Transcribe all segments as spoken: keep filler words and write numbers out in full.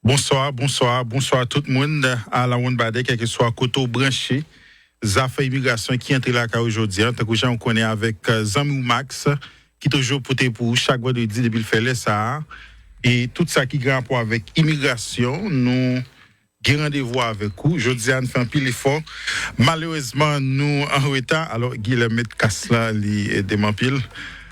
Bonswa, bonswa, bonswa tout moun a la wonn badè, kèlkeswa kote w branche. Zafè imigrasyon ki antre lakay ou jodi a, tankou jan ou konnen avèk, euh, zanmi w Max, ki toujou pote pou ou chak vandredi depi l fè lè sa a. E tout sa ki gen rapò avèk imigrasyon, nou gen randevou avèk ou. Jodi a, n fè anpil efò. Malerezman, nou an reta. Alò, Guilherme met kas la, li ede m anpil.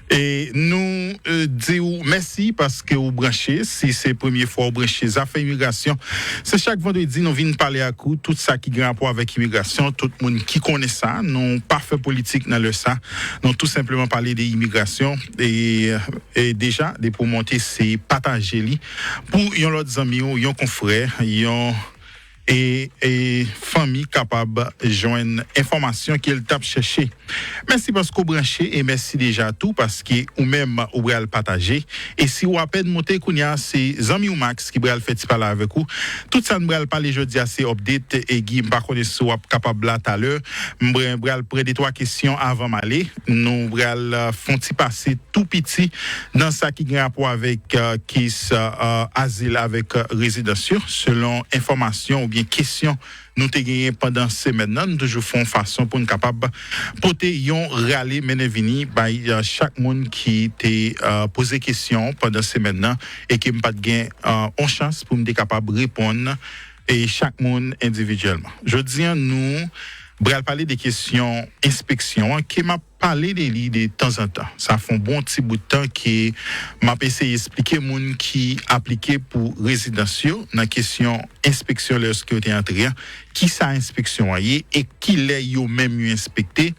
E nou, euh, di w mèsi paske ou branche. Si se premye fwa ou branche Zafè Imigrasyon, se chak vandredi nou vin pale ak ou tout sa ki gen rapò avèk imigrasyon, tout moun ki konnen sa. Nou pa fè politik nan lè sa. Nou tou senpleman pale de imigrasyon. E, e deja, depi w monte, se pataje li pou yon lòt zanmi w, yon konfrè, yon e, e fanmi kapab jwenn enfòmasyon ke l t ap chèche. Mèsi paske w branche e mèsi deja tou paske ou menm ou pral pataje. E si w apèn monte kounye a, se zanmi w Max ki pral fè ti pale avèk ou. Tout sa n pral pale jodi a se update. E Guy, m pa konnen si w ap kapab la talè. M pral, pral pran de twa kesyon avan m ale. Nou pral, euh, fè yon ti pase tou piti nan sa ki gen rapò avèk, euh, kes, euh, azil avèk, euh, rezidans yo, selon enfòmasyon oubyen kesyon nou te genyen pandan semèn nan. Nou toujou fè yon fason pou n kapab pote yon rale mennen vini bay, euh, chak moun ki te, euh, poze kesyon pandan semèn nan e ke m pa t gen, euh, yon chans pou m te kapab reponn e chak moun endividyèlman. Jodi a, nou pral pale de kesyon enspeksyon an ke m ap pale de li de tanzantan. Sa fè yon bon ti bout tan ke m ap eseye esplike moun ki aplike pou rezidans yo nan kesyon enspeksyon lèske yo te antre an, ki sa enspeksyon an ye e ki lè yo menm yo enspekte.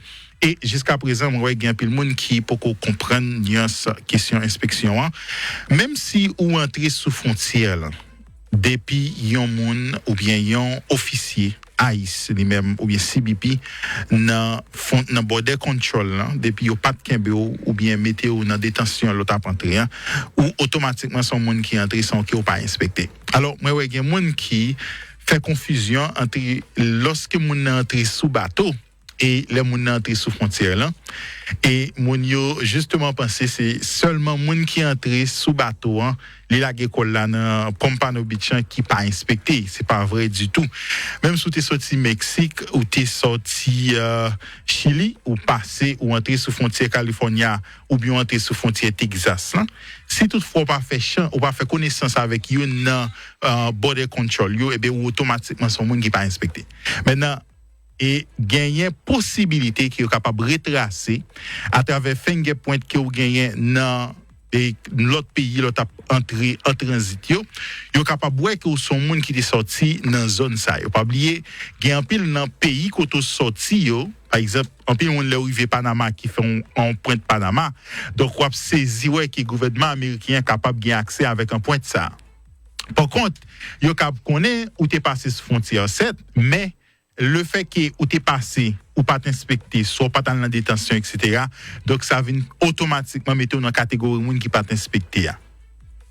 E jiska prezan, mwen wè gen anpil moun ki poko konprann nyans kesyon enspeksyon an. Menm si ou antre sou fwontyè lan, depi yon moun oubyen yon ofisye ICE li menm oubyen C B P nan fon, nan border control lan, depi yo pa t kenbe w oubyen mete w nan detansyon lè w t ap antre an, ou otomatikman se yon moun ki antre san ke w pa enspekte. Alò, mwen wè gen moun ki fè konfizyon ant lòske moun nan antre sou bato e lè moun nan antre sou fwontyè lan. E moun yo jisteman panse se sèlman moun ki antre sou bato an, li lage kò l la nan Pompano Beach an ki pa enspekte. Se pa vre ditou. Menm si w te soti Meksik, ou te soti, euh, Chili, ou pase, ou antre sou fwontyè California, oubyen ou antre sou fwontyè Texas lan, si toutfwa w pa fè chan, ou pa fè konesans avèk youn nan, euh, border control yo, ebyen ou otomatikman se yon moun ki pa enspekte. Mentnan, e genyen posibilite ke yo kapab retrase atravè fingerprint ke w genyen nan, e, lòt peyi lè w t ap antre an tranzit yo. Yo kapab wè ke w se yon moun ki te sòti nan zòn sa yo. Pa bliye, gen anpil nan peyi kote w sòti yo, pa egzanp, anpil moun lè w rive Panama ki fè yon, yon pwent Panama, donk w ap sezi wè ke gouvènman ameriken an kapab gen aksè avèk yon pwent sa. Pa kont, yo kab konnen ou te pase sou fwontyè an, sèt, men lefètke ou te pase, ou pa t enspekte, swa w pa t al nan detansyon, etsetera, donk sa vin otomatikman mete w nan kategori moun ki pa t enspekte a.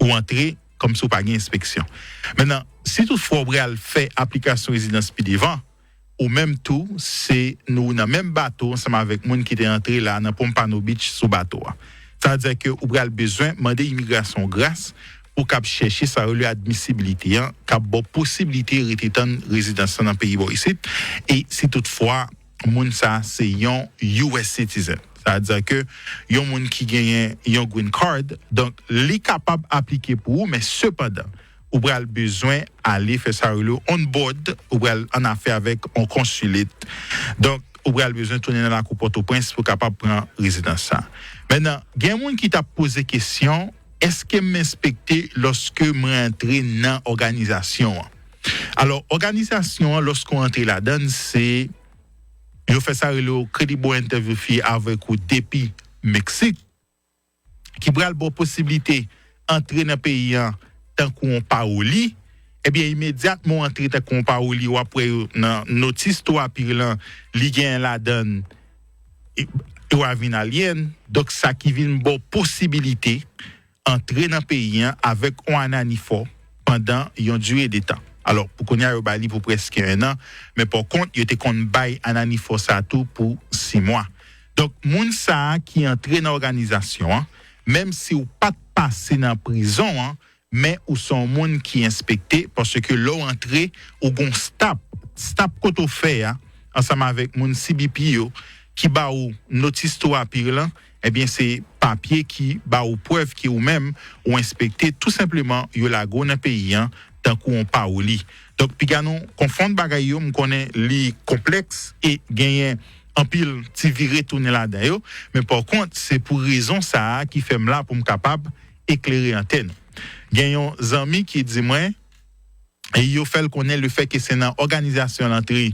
Ou antre kòmsi w pa gen enspeksyon. Mentnan, si toutfwa w pral fè aplikasyon rezidans pi devan, ou menm tou, se nou nan menm bato ansanm avèk moun ki te antre la nan Pompano Beach sou bato a. Sa vle di ke ou pral bezwen mande imigrasyon gras pou k ap chèche sa yo rele admisibilite an, k ap ba w posibilite rete tann rezidans lan nan peyi bò isit, e si toutfwa moun sa a se yon U S citizen. Sa vle di ke yon moun ki genyen yon green card, donk li kapab aplike pou ou, men sepandan, ou pral bezwen ale fè sa yo rele on board, ou pral an afè avèk on consulate. Donk, ou pral bezwen tounen nan lakou Pòtoprens pou kapab pran rezidans sa. Mentnan, gen moun ki t ap poze kesyon, èske m enspekte lòske mwen antre nan òganizasyon an? Alò, òganizasyon an, lòske w antre ladan l, se yo fè sa rele w credible interview fee avèk ou depi Meksik, ki pral ba w posiblite antre nan peyi an tankou yon pawoli, ebyen, imedyatman w antre tankou yon pawoli, w ap wè yo nan notis tou apil lan, li genyen ladan l, e, arrival alien, donk sa ki vin ba w posibilite antre nan peyi an avèk yon ananifò pandan yon dire de tan. Alò, pou kounye a, yo ba li pou prèske en an, men pa kont, yo te konn bay ananifò sa a tou pou sis mwa. Donk, moun sa a ki antre nan òganizasyon an, menm si w pa t pase nan prizon an, men ou se yon moun ki enspekte, paske lè w antre, ou gon stop. Stop kote w fè a, ansanm avèk moun C B P yo, ki ba ou notis tou rapid lan, ebyen, se papye ki ba ou prèv ke ou menm, ou enspekte, tou senpleman, yo lage w nan peyi an, tankou yon pawoli. Donk, piga nou konfonn bagay yo, m konnen li konplèks e genyen anpil ti vire tounen ladan yo, men pa kont, se pou rezon sa a ki fè m la pou m kapab eklere antèn. Gen yon zanmi ki di mwen, e yo fè l konnen lefètke se nan òganizasyon l antre,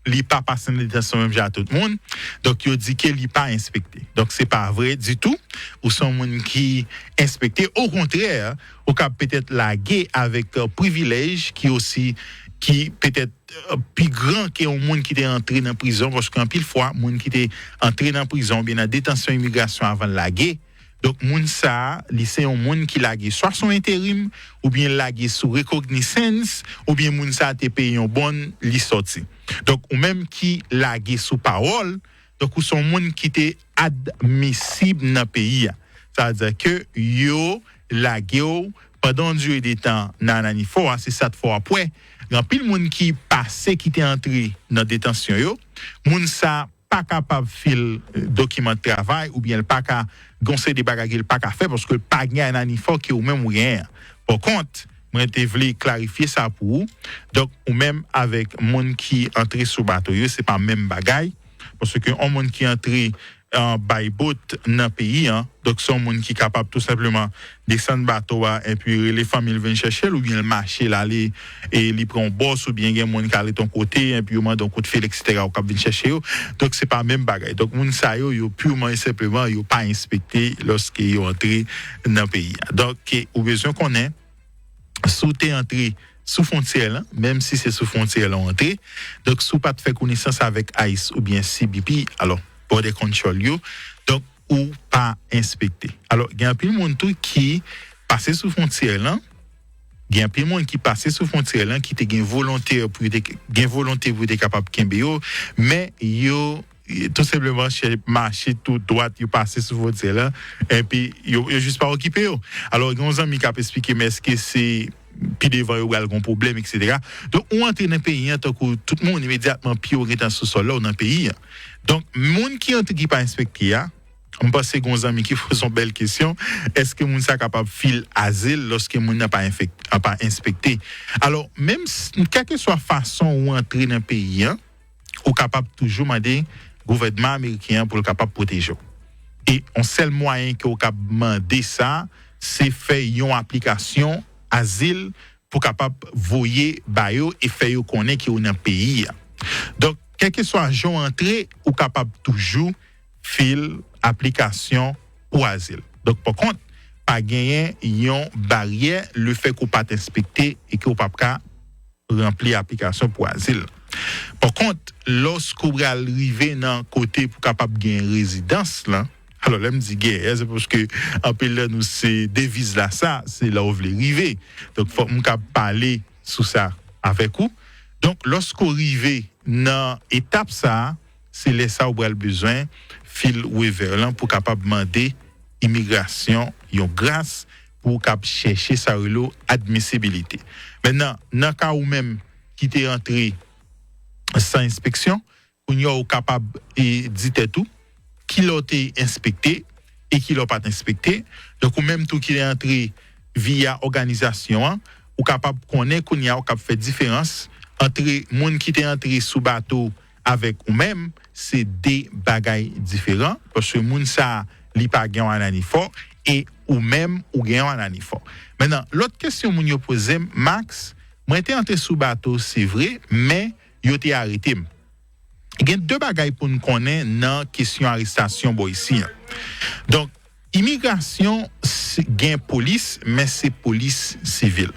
li pa pase nan detansyon menm jan a tout moun. Donk, yo di ke li pa enspekte. Donk, se pa vre ditou. Ou se yon moun ki enspekte. Okontrè, ou kab petèt lage avèk, euh, privilèj ki osi, ki petèt, euh, pi gran ke yon moun ki te antre nan prizon, paske anpil fwa, moun ki te antre nan prizon oubyen nan detansyon imigrasyon avan l lage, donk, moun sa a, li se yon moun ki lage swa sou enterim, oubyen lage sou recognitions, oubyen moun sa a te peye yon bòn, li sòti. Donk, ou menm ki lage sou pawòl, donk, ou se yon moun ki te admisib nan peyi a. Sa vle di ke yo lage w pandan yon dire de tan nan Ananifor a, se sa t fè w ap wè. Gen anpil moun ki pase, ki te antre nan detansyon yo. Moun sa pa kapab fil, eh, dokiman travay oubyen l pa ka, gon seri de bagay ke l pa ka fè paske l pa gen Ananifor ke ou menm ou genyen an. Pa kont, mwen te vle klarifye sa pou ou. Donk, ou menm avèk moun ki antre sou bato yo, se pa menm bagay. Paske yon moun ki antre, eh, by boat nan peyi an, donk se yon moun ki kapab tou senpleman desann bato a, epi rele fanmi l vin chèche l, oubyen l mache l ale, e li pran yon bòs, oubyen gen moun k ale t yon kote, epi yo mande yon kout fil, etsetera, ou k ap vin chèche yo. Donk, se pa menm bagay. Donk, moun sa yo, yo pirman e senpleman, yo pa enspekte lòske yo antre nan peyi a. Donk, ou bezwen konnen, si w te antre sou fwontyè lan, menm si se sou fwontyè lan w antre, donk, si w pa t fè konesans avèk ice oubyen C B P, alò, Border Control yo, donk, ou pa enspekte. Alò, gen anpil moun tou ki pase sou fwontyè lan, gen anpil moun ki pase sou fwontyè lan ki te gen volonte pou yo te, gen volonte pou yo te kapab kenbe yo, men yo, tou senpleman, chè-, mache tou dwat, yo pase sou fwontyè lan, epi yo, yo jis pa okipe yo. Alò, gen yon zanmi k ap esplike m èske se pi devan yo pral gon pwoblèm, etsetera. Donk, ou antre nan peyi an tankou tout moun, imedyatman pye w gentan sou sòl la, ou nan peyi an. Donk, moun ki antre ki pa enspekte a, m panse gen yon zanmi ki poze yon bèl kesyon, èske moun sa kapab fil azil lòske moun nan pa enfek-, pa enspekte? Alò, menm s-, kèlkeswa fason ou antre nan peyi an, ou kapab toujou mande gouvènman ameriken an pou l kapab pwoteje w. E yon sèl mwayen ke w kab mande sa, se fè yon aplikasyon azil pou kapab voye ba yo e fè yo konnen ke w nan peyi a. Donk, kèlkeswa jan w antre, ou kapab toujou fil aplikasyon pou azil. Donk, pa kont, pa genyen yon baryè lefètke w pa t enspekte e ke w p ap ka ranpli aplikasyon pou azil. Pa kont, lòske w pral rive nan kote pou kapab gen rezidans lan, alò, lè m di gen, se paske anpil nan nou se deviz la sa, se la w vle rive. Donk, fòk m kab pale sou sa avèk ou. Donk, lòske w rive nan etap sa a, se lè sa a w pral bezwen fil wevè lan pou kapab mande imigrasyon yon gras pou w kab chèche sa yo rele admisibilite. Mentnan, nan ka ou menm ki te antre san enspeksyon, kounye a ou kapab, e, di tèt ou kilè w te enspekte e kilè w pa t enspekte. Donk, ou menm tou ki te antre viya òganizasyon an, ou kapab konnen kounye a ou kab fè diferans antre moun ki te antre sou bato avèk ou menm, se de bagay diferan, paske moun sa a, li pa gen yon ananifò, e ou menm, ou gen yon ananifò. Mentnan, lòt kesyon moun yo poze m, Max, mwen te antre sou bato, se vre, men yo te arete m. Gen de bagay pou n konnen nan kesyon arestasyon bò isi an. Donk, imigrasyon, s-, gen polis, men se polis sivil.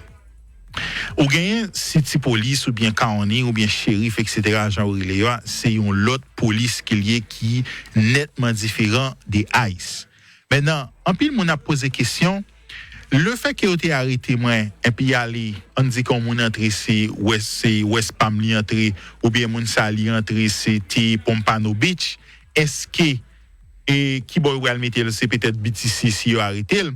Ou genyen siti polis oubyen county oubyen cherif, etsetera, jan ou rele yo a, se yon lòt polis ke l ye ki nètman diferan de ice. Mentnan, anpil moun ap poze kesyon, lefètke yo te arete mwen, epi y ale, ann di ke yon moun antre se West, se West Palm li antre, oubyen moun sa li antre se te Pompano Beach, èske, e, kibò yo pral mete l, se petèt B T C si yo arete l?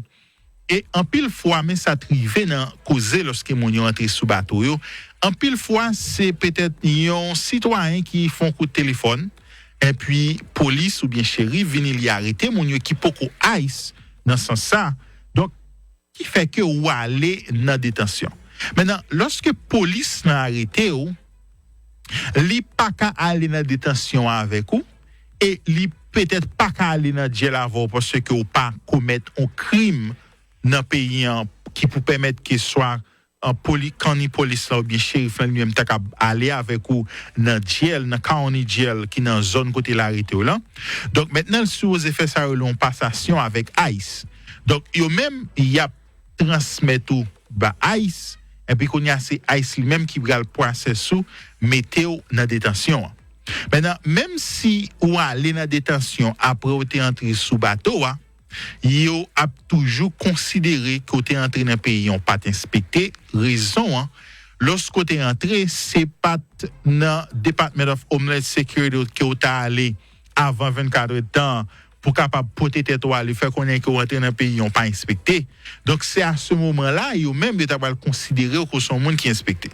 E anpil fwa, men sa t rive nan koze lòske moun yo antre sou bato yo. Anpil fwa, se petèt yon sitwayen ki fè yon kout telefòn, epi polis oubyen cherif vini, li arete moun yo ki poko ice nan sans sa. Donk, ki fè ke ou ale nan detansyon. Mentnan, lòske polis lan arete w, li pa ka ale nan detansyon an avèk ou, e li petèt pa ka ale nan jèl avè w paske ou pa komèt yon krim nan peyi an ki pou pèmèt ke swa an poli, kanni polis lan oubyen cherif lan li menm ta kab ale avèk ou nan jèl, nan county jèl ki nan zòn kote l arete w lan. Donk, mentnan, l sipoze fè sa yo rele yon pasasyon avèk ice. Donk, yo menm, y ap transmèt ou ba ice, epi kounye a, se ice li menm ki pral pwasès ou, mete w nan detansyon an. Mentnan, menm si ou ale nan detansyon apre ou te antre sou bato a, yo ap toujou konsidere ke w te antre nan peyi an, w pa t enspekte. Rezon an, lòske w te antre, se pa t nan Department of Homeland Security ke w ta ale avan vennkat èdtan pou kapab pote tèt ou ale, fè konnen ke w antre nan peyi an, w pa enspekte. Donk, se a se moman la, yo menm, yo ta pral konsidere w kou se yon moun ki enspekte.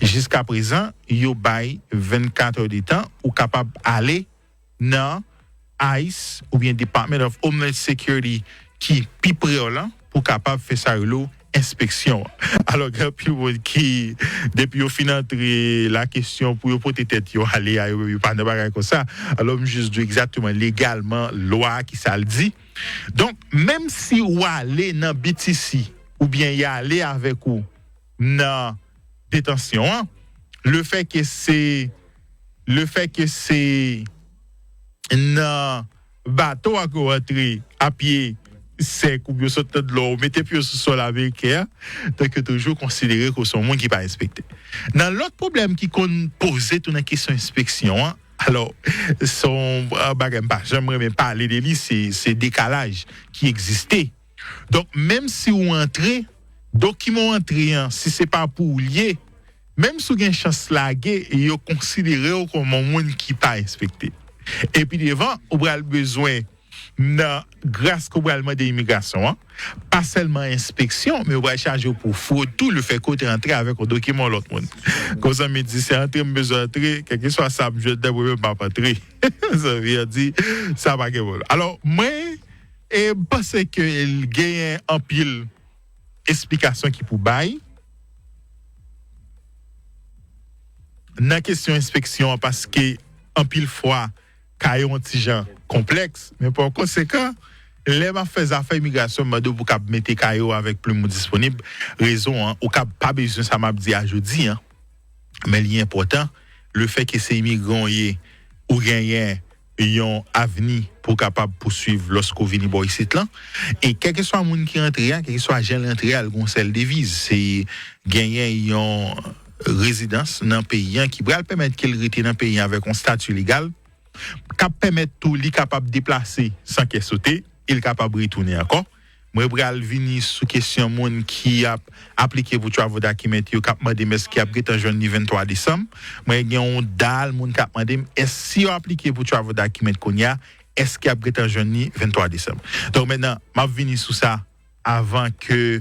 Jiska prezan, yo bay vennkat èdtan, ou kapab ale nan ice oubyen Department of Homeland Security ki pi pre w lan pou kapab fè sa yo rele enspeksyon an. Alò, gen anpil moun ki, depi yo fin antre, la kesyon pou yo pote tèt yo ale a, yo, yo pa nan bagay konsa. Alò, m jis di w egzakteman legalman lwa a ki sa l di. Donk, menm si ou ale nan B T C oubyen y ale avèk ou nan detansyon an, lefè ke se, lefè ke se nan bato a ke w antre apye sèk oubyen w sot nan dlo a, ou mete pye w sou sòl ameriken an, donk yo toujou konsidere ke w se yon moun ki pa enspekte. Nan lòt pwoblèm ki konn poze tou nan kesyon enspeksyon an, alò, se yon bagay m pa janm renmen pale de li, se, se dekalaj ki egziste. Donk, menm si w antre, dokiman w antre an, si se pa pou ou l ye, menm si w gen chans lage, yo konsidere w kòm yon moun ki pa enspekte. Epi devan, ou pral bezwen, nan gras ke w pral mande imigrasyon an, pa sèlman enspeksyon, men yo pral chaje w pou fwod tou, lefè ke w te antre avèk yon dokiman yon lòt moun. Gon zanmi di, se antre m bezwen antre, kèlkeswa sa m jwenn nan mwen menm m ap antre. Zanmi an di, sa pa gen pwoblèm. Alò, mwen, e m panse ke l genyen anpil esplikasyon ki pou bay nan kesyon enspeksyon an, paske anpil fwa, ka yon ti jan konplèks, men pa konsekan, lè m ap fè zafè imigrasyon, m mande w pou kab mete ka yo avèk plim ou disponib. Rezon an, ou kab pa bezwen sa m ap di a jodi an, men li enpòtan, lefè ke se imigran w ye, ou genyen yon avni pou w kapab pouswiv lòske w vini bò isit lan. E kèlkeswa moun ki antre a, kèlkeswa jan l antre a, l gen yon sèl deviz, se genyen yon rezidans nan peyi an ki pral pèmèt ke l rete nan peyi an avèk yon stati legal, k ap pèmèt tou li kapab deplase san kè sote, e l kapab retounen ankò. Mwen pral vini sou kesyon moun ki ap aplike pou travel document yo, k ap mande m èske y ap gentan jwenn li venntwa desanm. Mwen gen yon dal moun k ap mande m èske si yo aplike pou travel document kounye a, èske y ap gentan jwenn li venntwa desanm. Donk, mentnan, m ap vini sou sa avan ke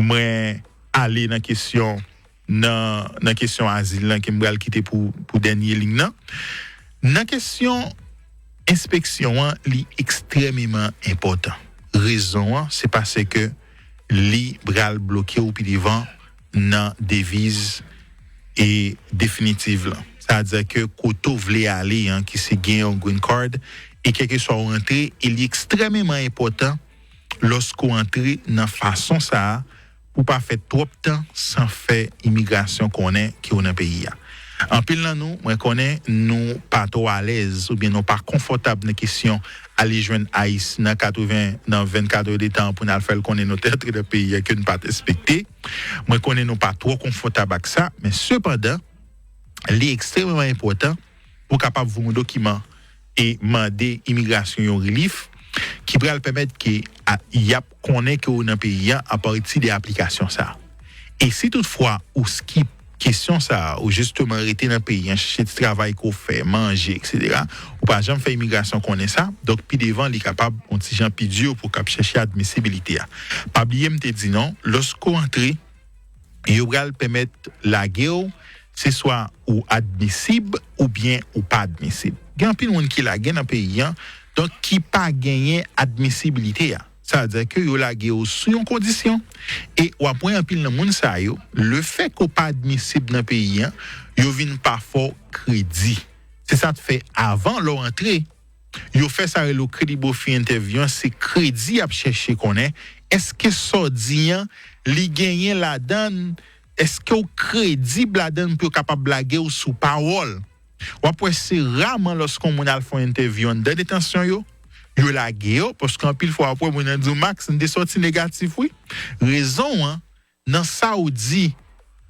mwen ale nan kesyon, nan, nan kesyon azil lan ke m pral kite pou, pou dènye liy nan. Nan kesyon enspeksyon an, li ekstrèmeman enpòtan. Rezon an, se paske li pral bloke w pi devan nan deviz e definitif lan. Sa vle di ke kote w vle ale an, ki se gen yon green card, e kèlkeswa w antre, e li ekstrèmeman enpòtan lòske w antre nan fason sa a, pou w pa fè twòp tan san fè imigrasyon konnen ke w nan peyi a. Anpil nan nou, mwen konnen nou pa twò alèz oubyen nou pa konfòtab nan kesyon ale jwenn ice nan katreven, nan vennkat èdtan pou n al fè l konnen nou te antre nan peyi a ke n pa t enspekte. Mwen konnen nou pa twò konfòtab ak sa, men sepandan, li ekstrèmeman enpòtan pou w kapab voye yon dokiman e mande imigrasyon yon rilif ki pral pèmèt ke a, y ap konnen ke w nan peyi a apati de aplikasyon sa a. E si toutfwa ou skip kesyon sa a, ou jisteman rete nan peyi an, chèche ti travay ke w fè, manje, etsetera, ou pa janm fè imigrasyon konnen sa, donk pi devan, li kapab yon ti jan pi di pou w kab chèche admisibilite a. Pa bliye m te di non, lòske w antre, yo pral pèmèt lage w, se swa ou admisib oubyen ou pa admisib. Gen anpil moun ki lage nan peyi an, donk ki pa genyen admisibilite a. Sa vle di ke yo lage w sou yon kondisyon, e w ap wè anpil nan moun sa yo, lefètke w pa admisib nan peyi an, yo vin pa fè w kredi. Se sa k fè avan lè w antre, yo fè sa rele w credible fee interview an, se kredi y ap chèche konnen, èske sa w di an, li genyen ladan l, èske w kredib ladan l pou yo kapab lage w sou pawòl? W ap wè se raman lòske yon moun al fè yon entèvyou anndan detansyon yo, yo lage yo, paske anpil fwa w ap wè moun nan di w, Max, m te sòti negatif wi. Rezon an, nan sa w di,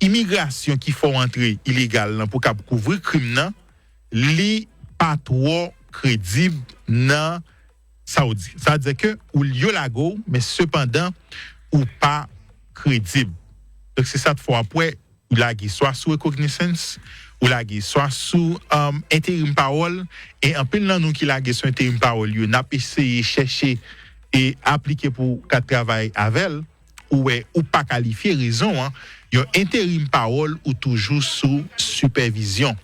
imigrasyon ki fè w antre ilegal lan pou kab kouvri krim nan, li pa twò kredib nan sa w di. Sa vle di ke ou, yo lage w, men sepandan, ou pa kredib. Donk, se sa k fè w ap wè, ou lage swa sou recognitions, ou lage swa sou um, interim pawòl, e anpil nan nou ki lage sou interim pawòl yo, n ap eseye chèche e aplike pou kat travay avè l, ou wè ou pa kalifye, rezon an, yon interim pawòl ou toujou sou sipèvizyon.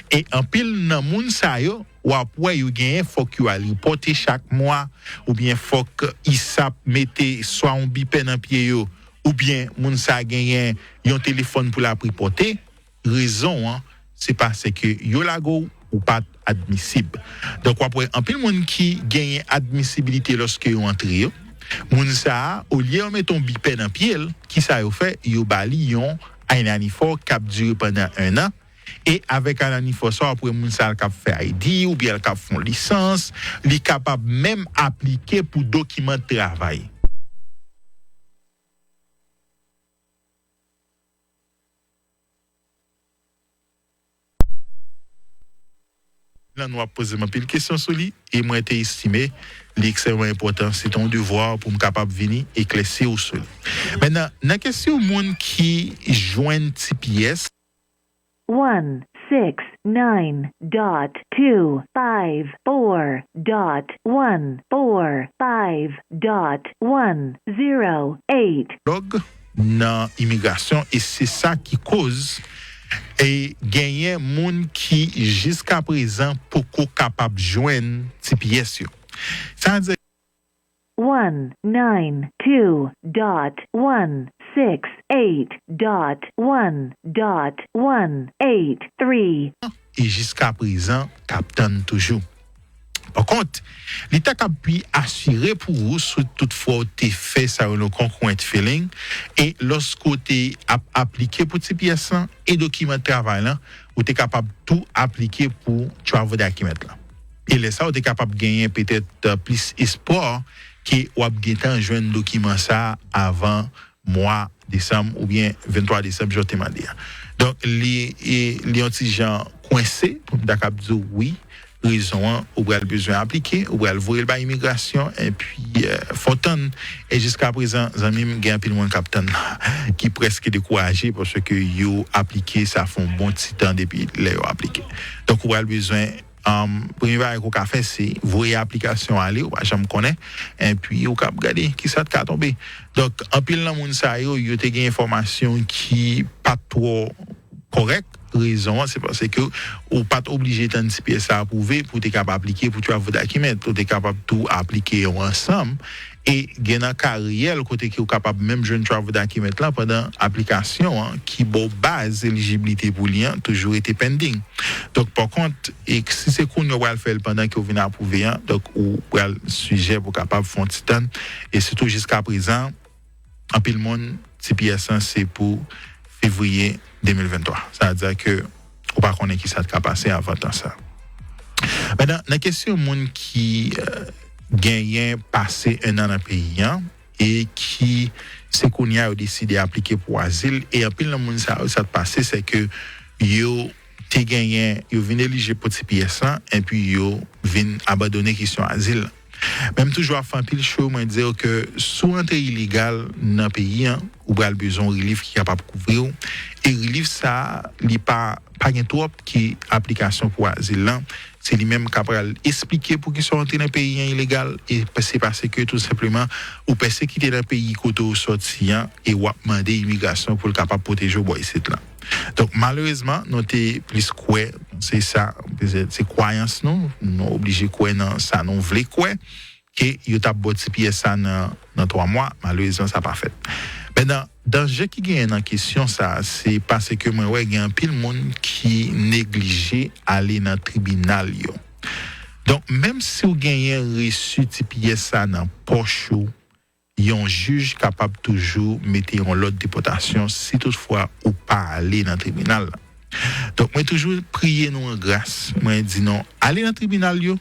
E anpil nan moun sa yo, w ap wè yo genyen fòk yo al ripòte chak mwa, oubyen fòk isap mete swa yon bipè nan pye yo, oubyen moun sa genyen yon telefòn pou l ap ripòte. Rezon an, se paske yo lage w, ou pa t admisib. Donk, w ap wè anpil moun ki genyen admisibilite lòske yo antre yo. Moun sa a, olye yo mete yon bipè nan pye l, kisa yo fè? Yo ba li yon I ninety four k ap dire pandan enn an. E avèk I ninety four sa, w ap wè moun sa a l k ap fè I D, oubyen l k ap fè yon lisans, li kapab menm aplike pou dokiman travay. Nan nou ap poze m anpil kesyon sou li, e mwen te estime li ekstrèmman enpòtan. Se te yon devwa pou m kapab vini eklèsi w sou li. Mentnan, nan kesyon moun ki jwenn T P S, one six nine dot two five four dot one four five dot one zero eight. Lòg nan imigrasyon, e se sa ki koz e genyen moun ki jiskaprezan poko kapab jwenn T P S yo. Sa vle di, one nine two dot one six eight dot one dot one eight three. E jiskaprezan, k ap tann toujou. Pakont, li ta kab pi asire pou ou si toutfwa w te fè sa yo rele yon concurrent filing, e lòske w te ap aplike pou T P S lan e dokiman travay lan, ou te kapab tou aplike pou travel document lan. E lè sa, ou te kapab genyen petèt, euh, plis espwa ke w ap gentan jwenn dokiman sa a avan mwa desanm oubyen venntwa desanm, jan w te mande a. Donk, li, e, li yon ti jan kwense, pou m ta kab di w wi, rezon an, ou pral bezwen aplike, ou pral voye l bay imigrasyon, epi, euh, fò w tann. E jiskaprezan, zanmi m, gen anpil moun k ap tann la, ki prèske dekouraje, paske yo aplike, sa fè yon bon ti tan depi lè yo aplike. Donk, ou pral bezwen, um, premye bagay ke w ka fè, se voye aplikasyon ale, ou pa janm konnen, epi ou kab gade kisa t ka tonbe. Donk, anpil nan moun sa yo, yo te gen enfòmasyon ki pa t twò kòrèk. Rezon an, se paske ou pa t oblije tann T P S la apwouve pou w te kapab aplike pou travel document. Ou te kapab tou aplike yo ansanm. E gen nan ka reyèl kote ke ou kapab menm jwenn travel document lan pandan aplikasyon an ki ba w baz elijiblite pou li an toujou rete pending. Donk, pakont, e si se kounye a w pral fè l pandan ke w vin apwouve an, donk ou pral sijè pou w kapab fè yon ti tann. E sitou jiskaprezan, anpil moun, T P S lan se pou fevriye de mil venntwa. Sa vle di ke ou pa konnen kisa t ka pase avan tan sa. Mentnan, nan kesyon moun ki, euh, genyen pase enn an nan peyi an e ki se kounye a yo deside aplike pou azil, e anpil nan moun sa yo, sa t pase, se ke yo te genyen, yo vin elijib pou T P S lan, epi yo vin abandone kesyon azil lan. Men m toujou ap fè anpil cho, mwen di w ke si w antre ilegal nan peyi an, ou pral bezwen yon rilif ki kapab kouvri w. E rilif sa a, li pa, pa gen twòp ki aplikasyon pou azil lan. Se li menm k ap pral esplike poukisa w antre nan peyi an ilegal. E se paske tou senpleman, ou pèsekite nan peyi kote w sòti an, e w ap mande imigrasyon pou l kapab pwoteje w bò isit lan. Donk, malerezman, nou te plis kwè, se sa, se, se kwayans nou, nou oblije kwè nan sa nou vle kwè, ke yo t ap ba w T P S sa nan, nan twa mwa, malerezman, sa pa fèt. Mentnan, danje ki genyen nan kesyon sa, se paske mwen wè gen anpil moun ki neglije ale nan tribinal yo. Donk, menm si w genyen resi T P S sa nan pòch ou, yon jij kapab toujou mete yon lòd depòtasyon si toutfwa ou pa ale nan tribinal la. Donk, mwen toujou priye nou an gras, mwen di nou, ale nan tribinal yo,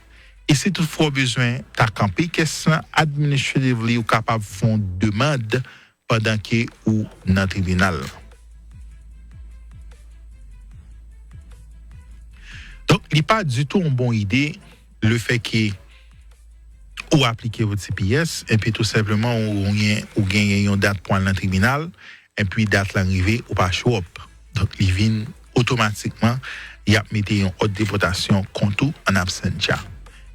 e si toutfwa w bezwen ta kanpe kès lan administratively, ou kapab fè yon demann pandan ke ou nan tribinal lan. Donk, li pa ditou yon bon ide, lefètke ou aplike pou T P S, epi tou senpleman ou, ou gen, ou genyen yon dat pou al nan tribinal, epi dat lan rive, ou pa show up. Donk, li vin otomatikman, y ap mete yon òd depòtasyon kont ou an absentia.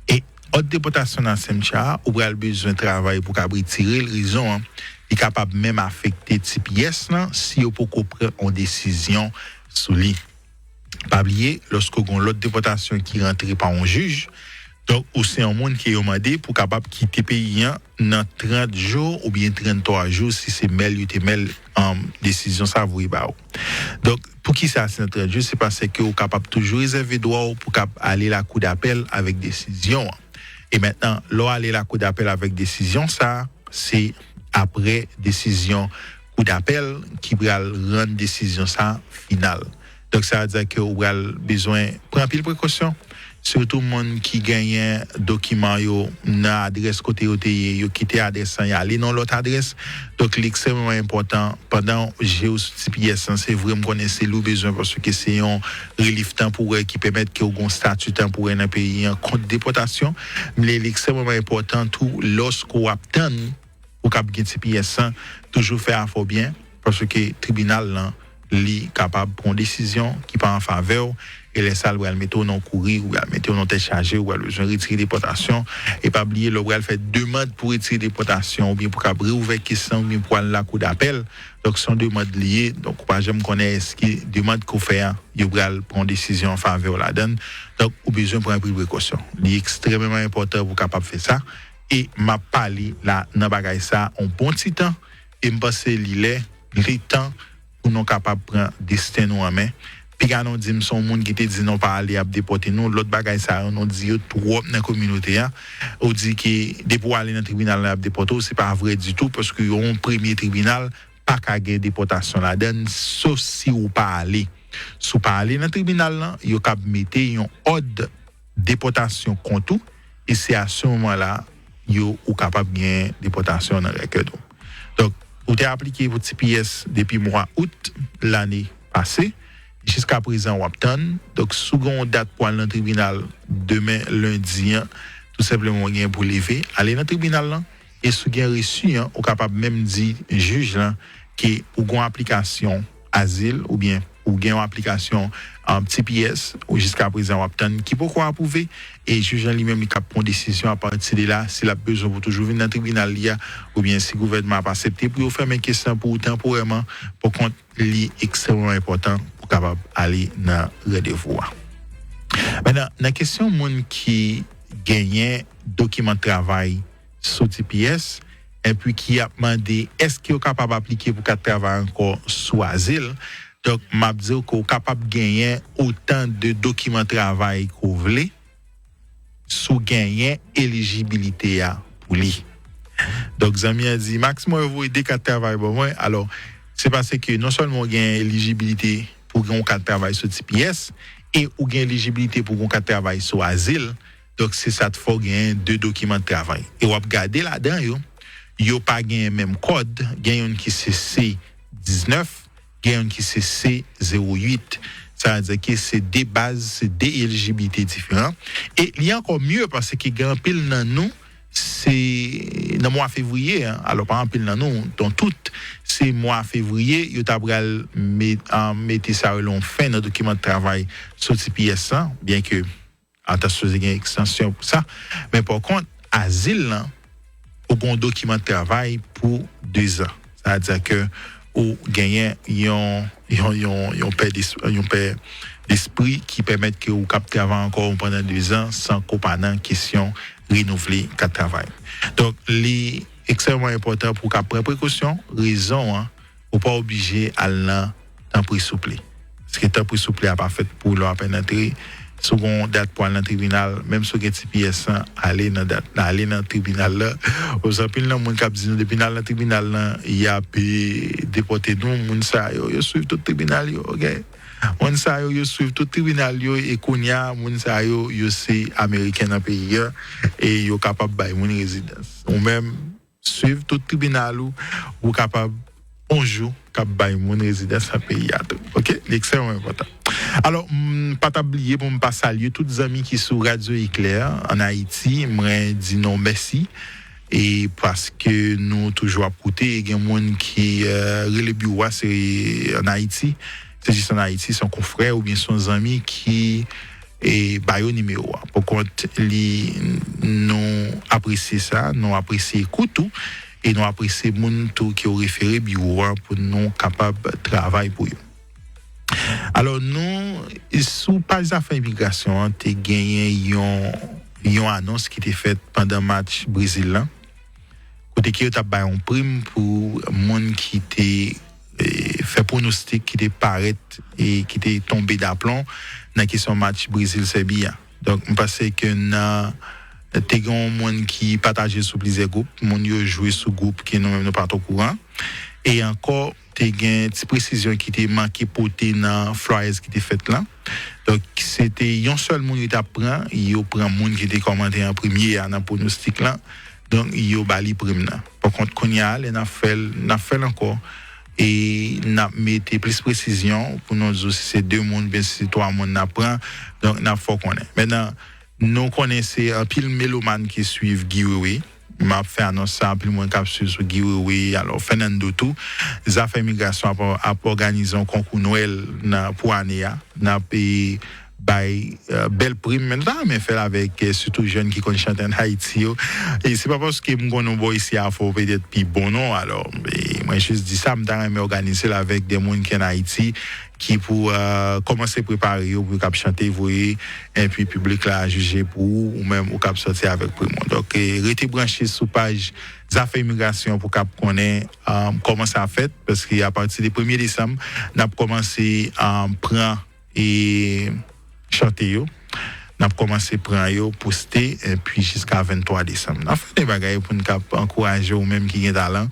E òd depòtasyon an absentia, ou pral bezwen travay pou kab retire l, rezon an, li kapab menm afekte T P S lan si yo poko pran yon desizyon sou li. Pa bliye, lòske w gen yon lòd depòtasyon ki rantre pa yon jij, donk, ou se yon moun ke yo mande pou kapab kite peyi an nan trant jou oubyen tranntwa jou si se mèl yo te mèl, um, desizyon sa voye ba ou. Donk, poukisa se nan trant jou? Se paske ou kapab toujou rezève dwa w pou kab ale lakou dapèl avèk desizyon an. E mentnan, lè w ale lakou dapèl avèk desizyon sa, se apre desizyon kou dapèl ki pral rann desizyon sa final. Donk, sa vle di ke ou pral bezwen pran anpil prekosyon, sitou moun ki genyen dokiman yo nan adrès kote yo te ye, yo kite adrès lan, y ale nan lòt adrès. Donk, li ekstrèmeman enpòtan, pandan w je w sou T P S lan, se vre, m konnen se li w bezwen, paske se yon rilif tanporè ki pèmèt ke w gen yon stati tanporè nan peyi an kont depòtasyon. Men li ekstrèmeman enpòtan tou, lòske w ap tann ou kab gen T P S lan, toujou fè afè w byen, paske tribinal lan, li kapab pran yon desizyon ki pa an favè w, e lè sa a, l pral mete w nan kouri, ou pral mete w nan tèt chaje, ou pral bezwen retire depòtasyon. E pa bliye, lè w pral fè demann pou retire depòtasyon, oubyen pou kab reouvè kès lan, oubyen pou al lakou dapèl, donk, se yon demann li ye. Donk, ou pa janm konnen èske demann ke w fè a, yo pral pran yon desizyon an favè w ladan l. Donk, ou bezwen pran anpil prekosyon. Li ekstrèmeman enpòtan pou w kapab fè sa. E m ap pale la nan bagay sa a yon bon ti tan. E m panse li lè, li tan pou nou kapab pran desten nou an men. Piga nou di m se yon moun ki te di nou pa ale, y ap depòte nou. Lòt bagay sa yo, nou di yo twòp nan kominote a. Ou di ke depi w ale nan tribinal la, y ap depòte w. Se pa vre ditou, paske yon premye tribinal pa ka gen depòtasyon ladan l, sof si w pa ale. Si w pa ale nan tribinal lan, yo kab mete yon òd depòtasyon kont ou, e se a se moman la, yo, ou kapab gen depòtasyon nan rèkèd ou. Donk, ou te aplike pou T P S depi mwa out lane pase, jiska prezan w ap tann. Donk, si w gen yon dat pou al nan tribinal demen lendi an, tou senpleman w gen pou leve, ale nan tribinal lan, e si w gen resi an, ou kapab menm di jij lan ke ou gen yon aplikasyon azil oubyen ou gen yon aplikasyon, um, T P S ou jiska prezan w ap tann ki poko apwouve, e jij lan li menm li kab pran desizyon apati de la si l ap bezwen pou toujou vin nan tribinal li a, oubyen si gouvènman ap aksepte pou yo fèmen kès lan pou ou tanporèman, pou kont li ekstrèmeman enpòtan pou kapab ale nan randevou a. Mentnan, nan kesyon moun ki genyen dokiman travay sou T P S, epi ki ap mande èske yo kapab aplike pou kat travay ankò sou azil. Donk, m ap di w ke w kapab genyen otan de dokiman travay ke w vle, si w genyen elijibilite a pou li. Donk, zanmi an di, Maximo, yo voye de kat travay ban mwen. Alò, se paske non sèlman w gen elijibilite pou gen yon kat travay sou T P S, e ou gen elijibilite pou gen yon kat travay sou azil. Donk, se sa k fè w genyen de dokiman travay. E w ap gade ladan yo, yo pa genyen menm kòd, gen youn ki se C diznèf, gen youn ki se C zewo uit. Sa vle di ke se de baz, se de elijibilite diferan. E li ankò mye paske gen anpil nan nou, se nan mwa fevriye, alò pa anpil nan nou, donk tout, se mwa fevriye, yo ta pral met, mete sa rele yon fen nan dokiman de travay sou T P S lan, byen ke a ta sipoze gen ekstansyon pou sa, men pa kont, azil lan, ou gen yon dokiman de travay pou dezan. Sa vle di ke ou genyen yon, yon, yon, yon pè, yon pè despri ki pèmèt ke ou kab travay ankò pandan dezan san ke w pa nan kesyon renouvle kat travay. Donk, li ekstrèmman enpòtan pou w kab pran prekosyon, rezon an, ou pa oblije al nan tanpri souple. Paske tanpri souple a pa fèt pou lè w apèn antre. Si w gen yon dat pou al nan tribinal, menm si w gen T P S lan, ale nan dat, ale nan tribinal la. Paske anpil nan moun k ap di nou depi n al nan tribinal lan, y ap depòte nou. Moun sa yo, yo swiv tout tribinal yo, oke? Moun sa yo, yo swiv tout tribinal yo, e kounye a, moun sa yo, yo se Ameriken nan peyi a, e yo kapab bay moun rezidans. Ou menm, swiv tout tribinal ou, ou kapab yon jou k ap bay moun rezidans nan peyi a tou. Oke? Li ekstrèmman enpòtan. Alò, m pa t ap bliye pou m pa salye tout zanmi ki sou Radyo Eklè an Ayiti. Mwen di nou mèsi. E paske nou toujou ap koute, e gen moun ki rele biwo a, se an Ayiti. Se jis an Ayiti, se yon konfrè oubyen se yon zanmi ki e ba yo nimewo a. Pou kont li, nou apresye sa, nou apresye ekout ou, e nou apresye moun tou ke w refere biwo a pou nou kapab travay pou yo. Alò, nou, sou paj zafè imigrasyon an, te genyen yon, yon anons ki te fèt pandan match Brezil lan, kote ke yo t ap bay yon prim pou moun ki te e, fè pwonostik ki te parèt e ki te tonbe daplon nan kesyon match Brezil-Sèbi a. Donk, m panse ke nan, te gen yon moun ki pataje sou plizyè gwoup, moun yo jwe sou gwoup ke nou menm nou pa t okouran. E ankò, te gen ti presizyon ki te manke pote nan flyers ki te fèt lan. Donk, se te yon sèl moun yo t ap pran, yo pran moun ki te kòmante an premye a nan pwonostik lan. Donk, yo ba li prim nan. Pa kont, kounye a, lè n ap fè l, n ap fè l ankò. E n ap mete plis presizyon pou nou di w si se de moun oubyen si se twa moun n ap pran. Donk, n ap fè w konnen. Mentnan, nou konnen se anpil melomàn ki swiv Guy Wewe. M ap fè anons sa, anpil moun k ap swiv sou Guy Wewe, alò Fernando tou. Zafè imigrasyon ap, ap òganize yon konkou Nwèl nan, pou ane a. N ap, e, bay, e, bèl prim, men nou ta renmen fè l avèk, e, sitou jèn ki konn chante ann Ayiti yo. E se pa paske m konn yon bò isi a fò petèt pi bon non, alò, e, mwen jis di sa, m ta renmen òganize l avèk de moun ki ann Ayiti, ki pou, e, kòmanse prepare yo pou yo kab chante, voye, epi piblik la jije pou ou, ou menm ou kab sòti avèk prim ou. Donk, e, rete branche sou paj Zafè Imigrasyon pou kab konnen, e, kòman sa fèt, paske apati de premye desanm, n ap kòmanse, e, pran e chante yo. N ap kòmanse pran yo, poste, epi jiska venntwa desanm. N ap fè de bagay pou n kab ankouraje ou menm ki gen talan.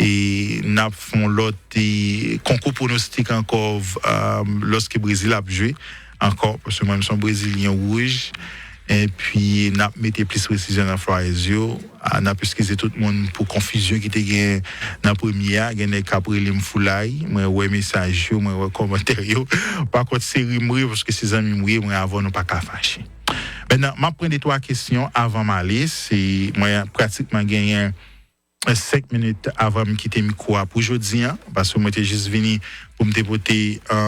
E n ap fè yon lòt, e, konkou pwonostik ankò, v-, e, lòske Brezil ap jwe ankò, paske mwen menm se yon Brezilyen wouj. Epi n ap mete plis presizyon nan flyers yo. A, n ap eskize tout moun pou konfizyon ki te gen nan premye a. Gen nèg k ap rele m foulay. Mwen wè mesaj yo, mwen wè kòmantè yo. Pa kont, se ri m ri, paske se zanmi m ri, mwen avè w nou pa ka fache. Mentnan, m ap pran de twa kesyon avan m ale. Se, mwen pratikman genyen, e, senk minit avan m kite mikwo a pou jodi a, paske mwen te jis vini pou m te pote, e,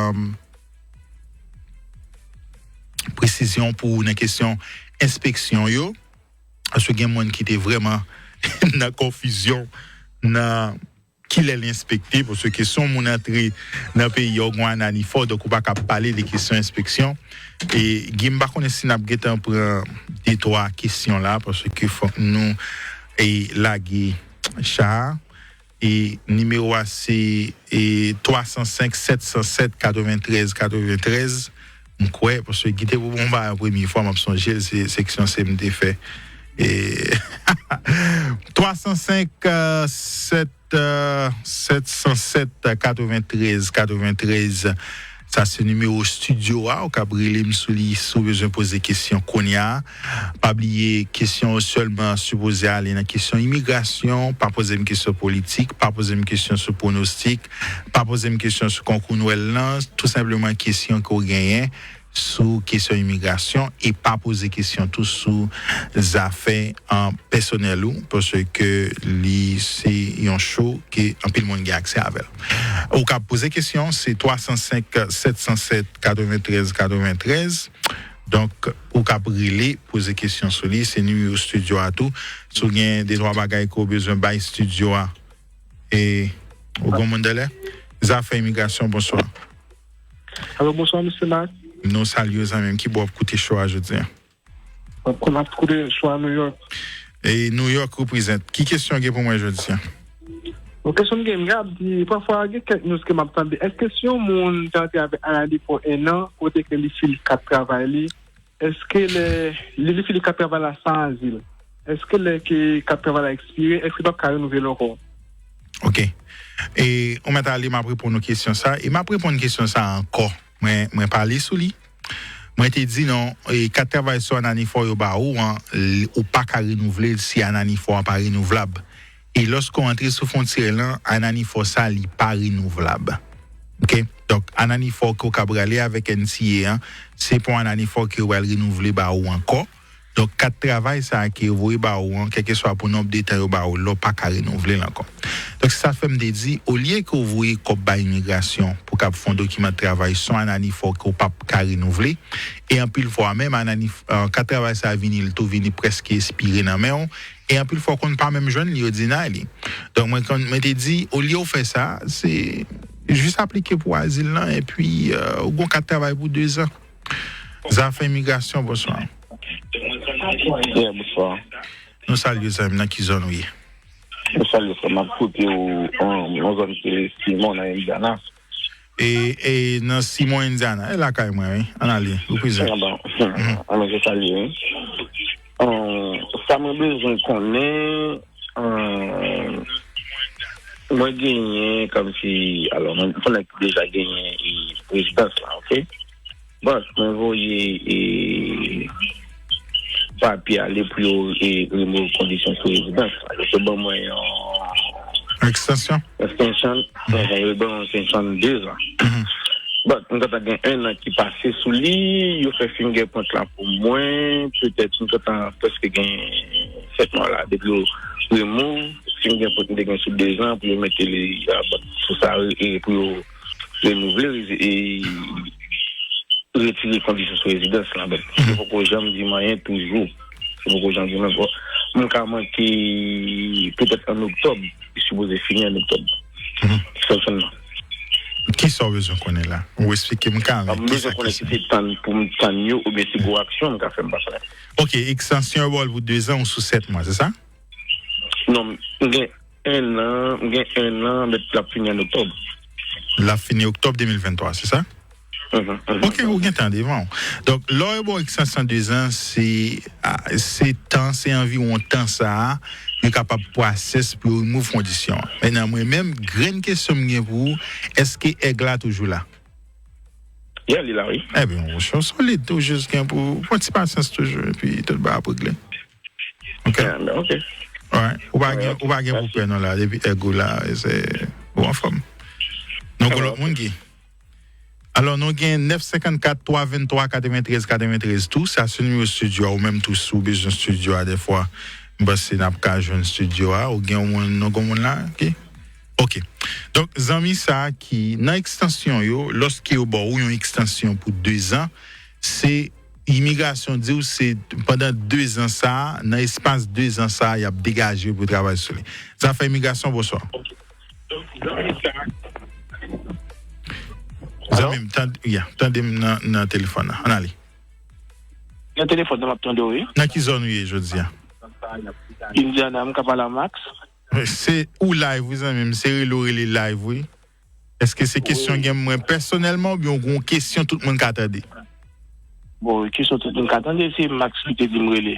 presizyon pou ou nan kesyon enspeksyon yo. Paske gen moun ki te vrèman nan konfizyon nan kilè l enspekte, paske si yon moun antre nan peyi a, ou gen yon anani fò, donk ou pa ka pale de kesyon enspeksyon. E Guy, m pa konnen si n ap gentan pran de twa kesyon la, paske fòk nou, e, lage cha a. E nimewo a se, e, twa san senk, sèt san sèt, katreventrèz, katreventrèz. M kwè, paske Guy te pran yon bagay premye fwa, m ap sonje l, se seksyon se m te fè. E twa san senk, e, sèt, e, sèt san sèt, katreventrèz, katreventrèz. Sa se nimewo estidyo a, ou kab rele m sou li si w bezwen poze kesyon kounye a. Pa bliye, kesyon yo sèlman sipoze ale nan kesyon imigrasyon, pa poze m kesyon politik, pa poze m kesyon sou pwonostik, pa poze m kesyon sou konkou Nwèl lan, tou senpleman kesyon ke w genyen, sou kesyon imigrasyon e pa poze kesyon tou sou zafè, an, pèsonèl ou, paske li se yon show ke anpil moun gen aksè avè l. Ou ka poze kesyon, se twa san senk, sèt san sèt, katreventrèz katreventrèz. Donk, ou ka rele, poze kesyon sou li, se nimewo estidyo a tou. Si w gen de twa bagay ke w bezwen bay estidyo a, e ou gen moun dèlè? Zafè imigrasyon, bonswa. Alo, bonswa, mesye Marc. Nou salye w, zanmi m. Ki bò w ap koute show a jodi a? Mwen ap koute show a New York. E New York represent. Ki kesyon w gen pou mwen jodi a? Bon, kesyon m gen, m gen ap di, pafwa gen kèk news ke m ap tande. Èske si yon moun te antre avèk Anani for en an, kote ke li fini kat travay li, èske lè li, li fini kat travay la san azil, èske lè ke kat travay la ekspire, èske li p ap ka renouvle l ankò? Ok. E ou mèt ale, m ap reponn ou kesyon sa, e m ap reponn kesyon sa ankò. Mwen, mwen pale sou li. Mwen te di non, e kat travay sou Anani for yo ba ou an, l- ou pa ka renouvle l si Anani for an pa renouvlab. E lòske w antre sou fwontyè lan, Anani for sa, li pa renouvlab. Ok? Donk, Anani for ke w ka prale avèk N T A an, se pa yon Anani for ke yo pral renouvle ba ou ankò. Donk, kat travay sa a ke yo voye ba ou an, kèlkeswa pou nonb de tan yo ba ou, la w pa ka renouvle l ankò. Donk, se sa fè m te di, olye ke w voye kòb bay imigrasyon pou kab fè yon dokiman de travay sou Anani for ke w p ap ka renouvle, e anpil fwa menm, Anani, eh, kat travay sa a vini, li tou vini prèske espire nan men w, e anpil fwa w konn pa menm jwenn li, yo deny li. Donk, mwen konn, mwen te di, olye w fè sa, se jis aplike pou azil lan, epi, eh, ou gon kat travay pou de zan. Zafè imigrasyon, bonswa. Yeah, bonswa. Nou salye zanmi, nan ki zòn ou ye? Nou salye frè, m ap koute w, um, nan zòn ki rele Simon, nan Indiana. E, e nan Simon, Indiana, e lakay mwen, wi. Ann ale, ou prezan. Anba, anba, je salye, wi. Um, sa mwen bezwen konnen, um, mwen genyen kòmsi, alò, mwen, mwen deja genyen, e, rezidans la, ok? Bon, mwen voye, e, papye ale pou yo, e, remove kondisyon sou rezidans la. Yo te ban mwen yon Extension? Extension, mhm, yo ban mwen extension de zan. Mhm. Bon, mwen gentan gen en an ki pase sou li, yo fè fingerprint la pou mwen, petèt mwen gentan prèske gen sèt mwa la, depi yo remove fingerprint mwen te gen sou de zan pou yo mete li, a, bon, sou sa, e, pou yo renouvle, e, retire kondisyon sou rezidans lan, men yo poko janm di m anyen toujou. Yo poko janm di m anyen. Bon, m ka manke petèt an oktòb, li sipoze fini an oktòb. Mhm. Sèlman. Kisa w bezwen konnen la? Ou eksplike m kamen. M bezwen konnen si se tann pou m tann yo oubyen se gwo aksyon m ka fè m pa konnen. Ok, ekstansyon yo ba w l pou de zan ou sou sèt mwa, se sa? Non, m gen en an, m gen en an, men l ap fini an oktòb. L ap fini oktòb de mil venntwa, se sa? Mhm, mhm. Ok, ou gen tan devan w. Donk, lè yo ba w ekstansyon de zan, se, a, se tan, se anviwon tan sa a, yo kapab pwosès pou yo remove kondisyon an. Mentnan, mwen menm, grenn kesyon m gen pou ou, èske èg la toujou la? Yeah, li la, wi. Ebyen, monchè, w solid, ou jis gen pou pran ti pasyans toujou, epi tout bagay ap regle. Ok. Yeah, ok. Alright. Ou pa gen, ou pa gen pou pè non la, depi èg ou la, se ou anfòm. Nou gen lòt moun ki. Alò, nou gen nèf senkannkat twa venntwa katreventrèz katreventrèz tou, sa se nimewo estidyo a, ou menm tou si w bezwen estidyo a dèfwa, m panse n ap ka jwenn estidyo a, ou gen yon moun, nou gen yon moun la, ok? Ok. Donk, zanmi sa a ki nan ekstansyon yo, lòske yo ba w yon ekstansyon pou de zan, se imigrasyon di w se pandan de zan sa a, nan espas de zan sa a, y ap degaje w pou travay sou li. Zafè imigrasyon, bonswa. Zanmi m, tande, yeah, tande m nan, nan telefòn nan. Ann ale. Nan telefòn nan, m ap tande w, wi. Nan ki zòn ou ye jodi a? Indiana, m ka pale a Max? Se ou live, wi, zanmi m. Se rele w rele live, wi. Èske se kesyon gen mwen pèsonèlman oubyen w gen yon kesyon tout moun ka tande? Bon, kesyon tout moun ka tande, se Max ki te di m rele.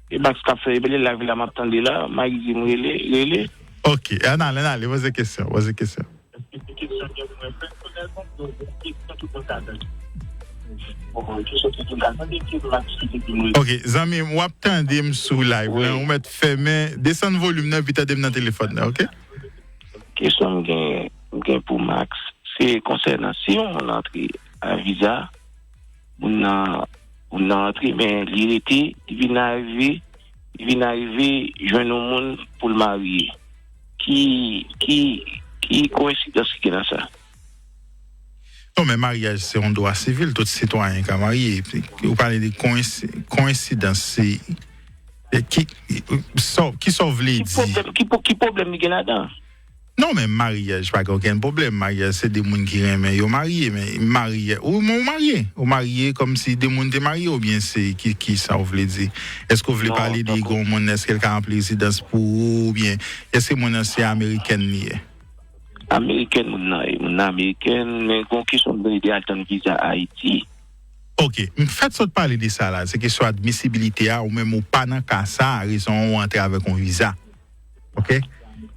E Max k ap fè, e bèl live la, m ap tande la, Max di m rele, rele. Ok, ann ale, ann ale, poze kesyon, poze kesyon. Èske se kesyon gen mwen pèsonèlman oubyen w gen kesyon tout moun ka tande? Ok, zanmi m, w ap tande m sou live la. Ou mèt fèmen, desann volim nan, epi tande m nan telefòn nan, ok? Kesyon m gen, m gen pou Max, se konsènan si yon moun antre a viza, moun nan, moun nan antre, men li rete, li vin arive, li vin arive jwenn yon moun pou l marye. Ki, ki, ki koyensidans ki gen nan sa? Non, men maryaj se yon dwa sivil, tout sitwayen ka marye. Ou pale de koyensi- koyensidans, se e ki, sa- ki sa w vle Ki di? pwoblèm, ki, po- ki pwoblèm li gen ladan? Non, men maryaj pa gen okenn pwoblèm. Maryaj se de moun ki renmen yo marye, men marye, ou, men ou marye. Ou marye kòmsi de moun te marye, oubyen se ki, ki sa w vle di? Èske w vle Non, pale de tankou- yon moun, èske l ka ranpli rezidans pou ou, oubyen èske moun nan se amerikèn li ye? Amerikèn moun nan ye. Moun nan amerikèn, men gon kesyon m vle de al tann viza Ayiti. Ok, m fèt sot pale de sa la, se kesyon admisibilite a, ou menm ou pa nan ka sa, rezon ou antre avèk yon viza. Ok?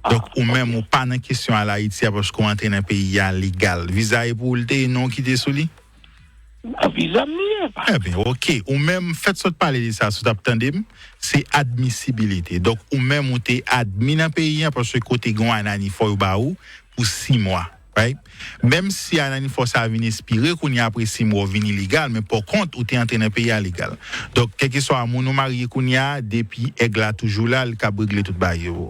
Donk, ou menm ou pa nan kesyon al Ayiti a paske ou antre nan peyi a legal. Viza e pou ou l te ye, non ki te sou li? A viza m li ye. Ebyen, ok. Ou menm fèt sot pale de sa, si w t ap tande m, se admisibilite. Donk, ou menm ou te admi nan peyi a paske kote gen yon ananifò yo ba ou pou sis mwa. Right? Menm si ananifò sa a vin espire kounye a apre sis mwa ou vin ilegal, men pòkont ou te antre nan peyi a legal. Donk, kèlkeswa moun ou marye kounye a, depi èg la toujou la, li kab regle tout bagay yo.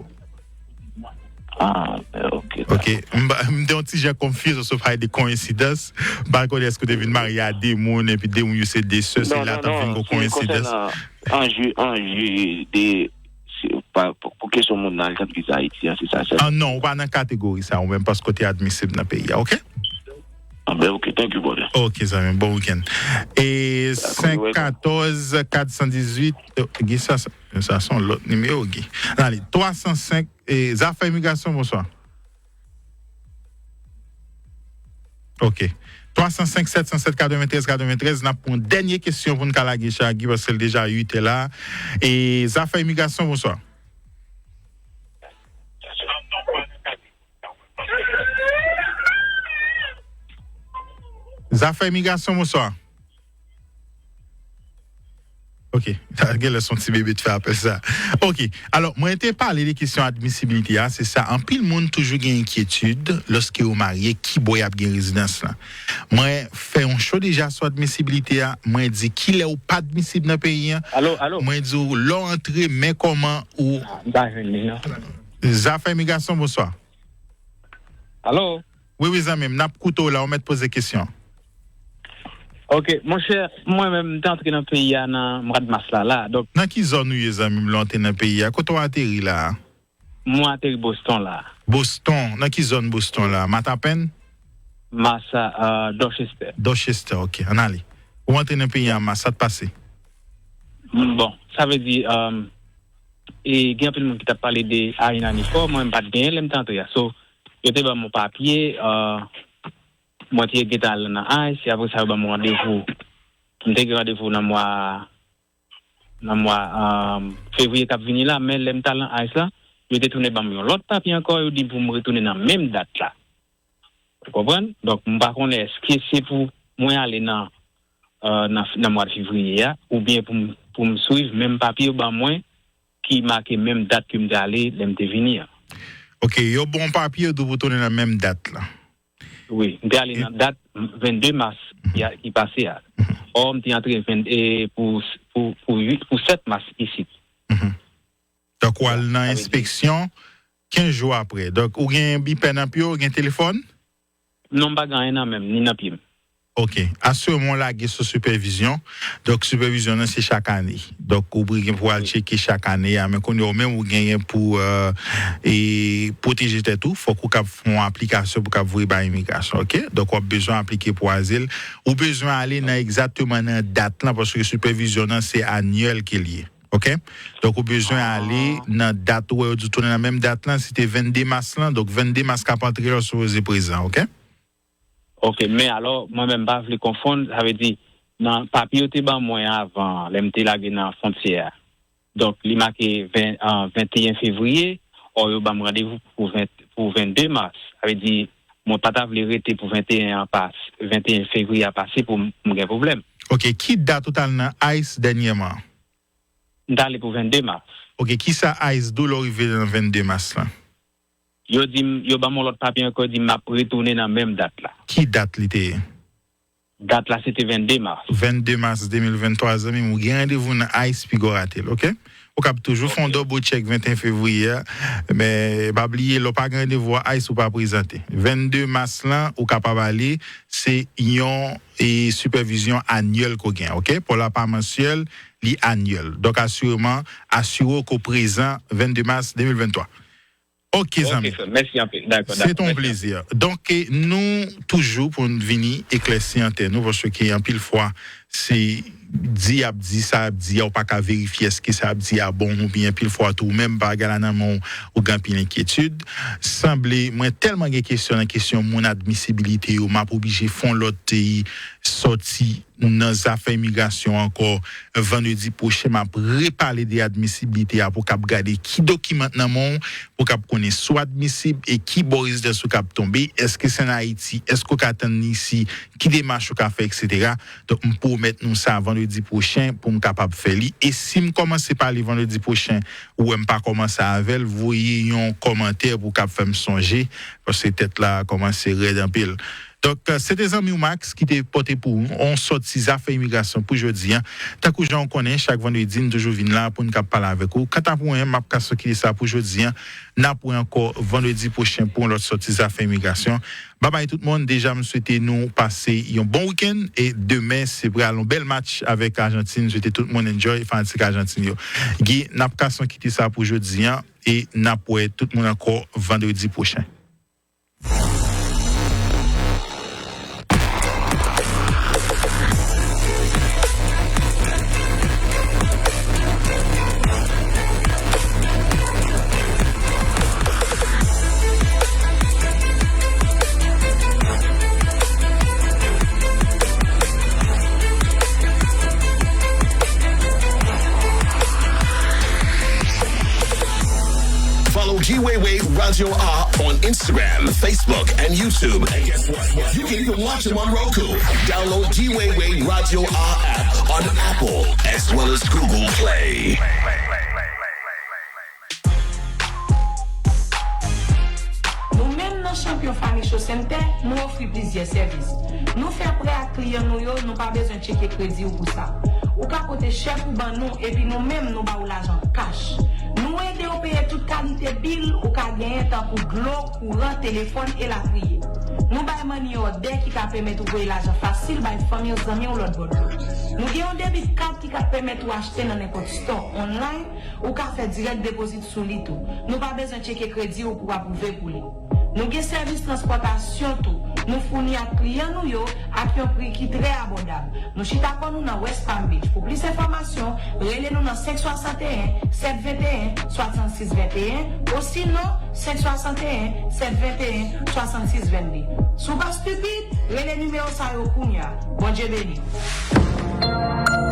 Ah, ok. Ok, m ba- m te yon ti jan confuse sou pale de koyensidans. M pa konnen èske w te vin marye a de moun, epi de moun yo se de sè, se Non, la non, t ap vin non, gon se koyensidans. Konsènan anje, anje de, se pa, pou, pou kesyon moun nan al tann viza Ayiti an, se sa sèl. Ah non, ou pa nan kategori sa, ou menm paske w te admisib nan peyi a, ok? Ah, ben, ok, thank you, brother. Ok, zanmi, bon wikenn. E senk katòz kat san dizuit, gen sa, sa, sa se yon lòt nimewo, gen. Ale, twa san senk, e, zafè imigrasyon, bonswa. Ok. Twa san senk sèt san sèt katreventrèz katreventrèz, n ap pran yon dènye kesyon pou n ka lage Chagi, paske l deja uit è la. E zafè imigrasyon, bonswa. Zafè imigrasyon, bonswa. Ok, sa genlè se yon ti bebe t fè apèl sa. Ok, alò, mwen te pale de kesyon admisibilite a, se sa, anpil moun toujou gen enkyetid lòske yo marye, ki bò y ap gen rezidans lan. Mwen fè yon cho deja sou admisibilite a, mwen di kilè ou pa admisib nan peyi an. Alo, alo. Mwen di w, lè w antre, men kòman ou. Ah, m pa jwenn li, non. Zafè imigrasyon, bonswa. Alo. Wi, wi, zanmi m, n ap koute w la, ou mèt poze kesyon. Ok, monchè, mwen menm, m te antre nan peyi a nan mwa de mas la, la. Donk, Nan ki zòn ou ye, zanmi m, lè w antre nan peyi a? Kote w ateri la a? Mwen ateri Boston la. Boston, nan ki zòn Boston la? Matapenn? Masa, euh, Dorchester. Dorchester, ok, ann ale. Ou antre nan peyi a mas, sa t pase? Bon, sa vle di, euh, e gen anpil moun ki t ap pale de A N A Nifor, mwen m pa t genyen lè m te antre a. So, yo te ban m yon papye, euh, mwen te gentan al nan ICE, e apre sa yo ban m randevou. M te gen randevou nan mwa, nan mwa, euh, fevriye k ap vini la, men lè m t al nan ICE la, yo te tounen ban m yon lòt papye ankò, yo di pou m retounen nan menm dat la. Ou konprann? Donk, m pa konnen èske se pou mwen ale nan, euh, nan, nan mwa fevriye a, oubyen pou m, pou m swiv menm papye yo ban mwen ki make menm dat ke m te ale lè m te vini an. Ok, yo ba w yon papye, yo di w pou tounen nan menm dat la. Wi, m te ale nan dat vennde mas ki a- ki pase a. Ò, m te antre ven- e, pou, pou, pou uit, pou sèt mas isit. Mhm. Donk, ou al nan enspeksyon kenz jou apre. Donk, ou gen bipè nan pye w, ou gen telefòn? Non, m pa gen anyen nan men m, ni nan pye m. Ok. Aswè, mwen lage sou sipèvizyon. Donk, sipèvizyon nan se chak ane. Donk, ou gen pou al tcheke chak ane a. Men kounye a, ou menm, ou genyen pou, euh, e, pwoteje tèt ou. Fòk ou kab fè yon aplikasyon pou kab voye bay imigrasyon, ok? Donk, w ap bezwen aplike pou azil. Ou bezwen ale nan egzakteman nan dat lan, paske sipèvizyon nan se anyèl ke l ye. Ok? Donk, ou bezwen ale nan dat ou wè yo di w tounen nan menm dat lan, si te vennde mas lan, donk vennde mas k ap antre la, w sipoze prezan, ok? Ok, men alò, mwen menm, m pa vle konfonn, sa vle di, nan papye yo te ban mwen avan, lè m te lage nan fwontyè a. Donk, li make ven, ah, venteyen fevriye, ò yo ban m randevou pou ven, pou vennde mas. Sa vle di, mwen pa ta vle rete pou venteyen an pas, venteyen fevriye a pase pou m m gen pwoblèm. Ok, ki dat ou t al nan ICE dènyèman? M t ale pou vennde mas. Ok, kisa ICE di w lè w rive nan vennde mas lan? Yo di m, yo ban m yon lòt papye ankò, di m m ap retounen nan menm dat la. Ki dat li te ye? Dat la, se te vennde mas. Vennde mas de mil venntwa, zanmi m, ou gen randevou nan ice, piga w rate l, oke? Ou kab toujou fè yon double check venteyen fevriye a, men pa bliye, lè w pa gen randevou a ice, ou pa prezante. Vennde mas lan, ou kapab ale, se yon e, sipèvizyon anyèl ke w gen, oke? Paw la pa mansyèl, li anyèl. Donk, asireman, asire w ke w prezan vennde mas de mil venntwa. Oke, zanmi. Oke, frè. Mèsi anpil. Dakò, dakò. Se yon plezi. Donk, e, nou toujou pou n vini eklèsi antè nou, paske anpil fwa, se di y ap di, sa y ap di a, ou pa ka verifye èske sa y ap di a bon, oubyen anpil fwa tou, ou menm bagay la nan men w, ou gen anpil enkyetid. Sanble, mwen tèlman gen kesyon nan kesyon moun admisibilite yo, m ap oblije fè yon lòt, e, sòti nan zafè imigrasyon ankò. Vandredi pwochen, m ap repale de admisibilite a pou w kab gade ki dokiman k nan men w, pou w kab konnen si w admisib e ki bò rezidans ou kab tonbe, èske se ann Ayiti, èske w ka tann li isi, ki demach ou ka fè, etsetera. Donk, m pwomèt nou sa vandredi pwochen pou m kapab fè li. E si m kòmanse pale vandredi pwochen, ou wè m pa kòmanse avè l, voye yon kòmantè pou w kab fè m sonje, paske tèt la kòmanse rèd anpil. Donk, se te zanmi w Max ki te pote pou ou yon sòti zafè imigrasyon pou jodi a. Tankou jan w konnen, chak vandredi, n toujou vin la pou n kab pale avèk ou. Kanta pou mwen, m ap kase kite sa pou jodi a. N ap wè ankò vandredi pwochen pou yon lòt sòti zafè imigrasyon. Babay tout moun, deja m swete nou pase yon bon wikenn e demen se pral yon bèl match avèk Ajantin. M swete tout moun enjoy, fanatik Ajantin yo. Guy, n ap kase kite sa pou jodi a e n ap wè tout moun ankò vandredi pwochen. Follow G Way Way Radio R on Instagram, Facebook, and YouTube. And guess what? You can even watch him on Roku. Download G Way Way Radio R app on Apple as well as Google Play. Nou menm nan Champion Furniture Center, nou ofri plizyè sèvis. Nou fè prè ak kliyan nou yo, nou pa bezwen tcheke kredi w pou sa. Ou ka pote chèk ou ban nou, epi nou menm nou ba w lajan kach. Nou ede w peye tout kalite bil ou ka genyen, tankou dlo, kouran, telefòn, elatriye. Nou bay money order ki ka pèmèt ou voye lajan fasil bay fanmi w, zanmi w lòt bò dlo. Nou gen yon debit card ki ka pèmèt ou achte nan nenpòt store online, ou ka fè direct deposit sou li tou. Nou pa bezwen tcheke kredi w pou w apwouve pou li. Nou gen sèvis transpòtasyon tou. Nou founi ak kliyan nou yo ak yon pri ki trè abòdab. Nou chita kò nou nan West Palm Beach. Pou plis enfòmasyon, rele nou nan senk swasanteyen, sèt venteyen, swasannsis venteyen, osinon, senk swasanteyen, sèt venteyen, swasannsis vennde. Si w pa stipid, rele nimewo sa yo kounye a. Bondye beni w.